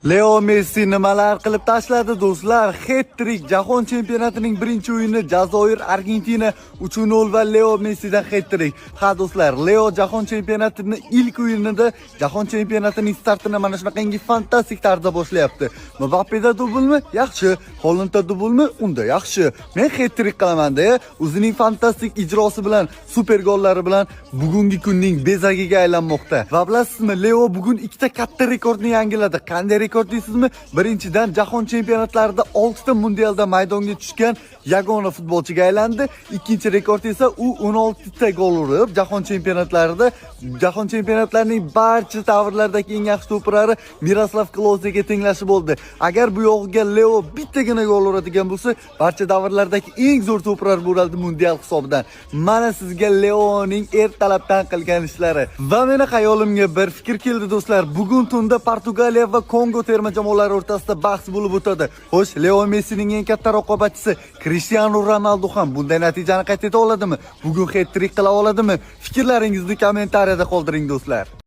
Leo Messi nimalar qilib tashladi, do'stlar? Hat-trick! Jahon chempionatining birinchi o'yini Jazoir Argentina 3-0 va Leo Messidan hat-trick. Ha, do'stlar, Leo jahon chempionatining ilk o'yinida jahon chempionatining startini mana shunaqangi fantastik tarzda boshlayapti. Mbappeda dublmi? Yaxshi. Holandda dublmi? Unda yaxshi. Men hat-trick qilaman deya o'zining fantastik ijrosi bilan, super gollari bilan bugungi kunning bezagiga aylanmoqda. Va bilasizmi, Leo bugun ikkita katta rekordni yangiladi. Qanday rekord deysizmi? Birinchidan, jahon chempionatlarida 6 ta mundialda maydonga tushgan yagona futbolchiga aylandi. Ikkinchi rekord esa u 16 ta gol urib, jahon chempionatlarida jahon chempionatlarining barcha davrlardagi eng yaxshi to'p urari Miroslav Klozega tenglashib bo'ldi. Agar bu yog'iga Leo bittagina gol uradigan bo'lsa, barcha davrlardagi eng zo'r to'p urar bo'ladi mundial hisobidan. Mana sizga Leoning ertalabdan qilgan ishlari. Va meni xayolimga bir fikr keldi, do'stlar. Bugun tunda Portugaliya va Kongo terma jamoalari o'rtasida bahs bo'lib o'tadi. Xo'sh, Leo Messining eng katta raqobatchisi Cristiano Ronaldo ham bunday natijani qayd eta oladimi? Bugun hat-trick qila oladimi? Fikrlaringizni kommentariyada qoldiring, do'stlar.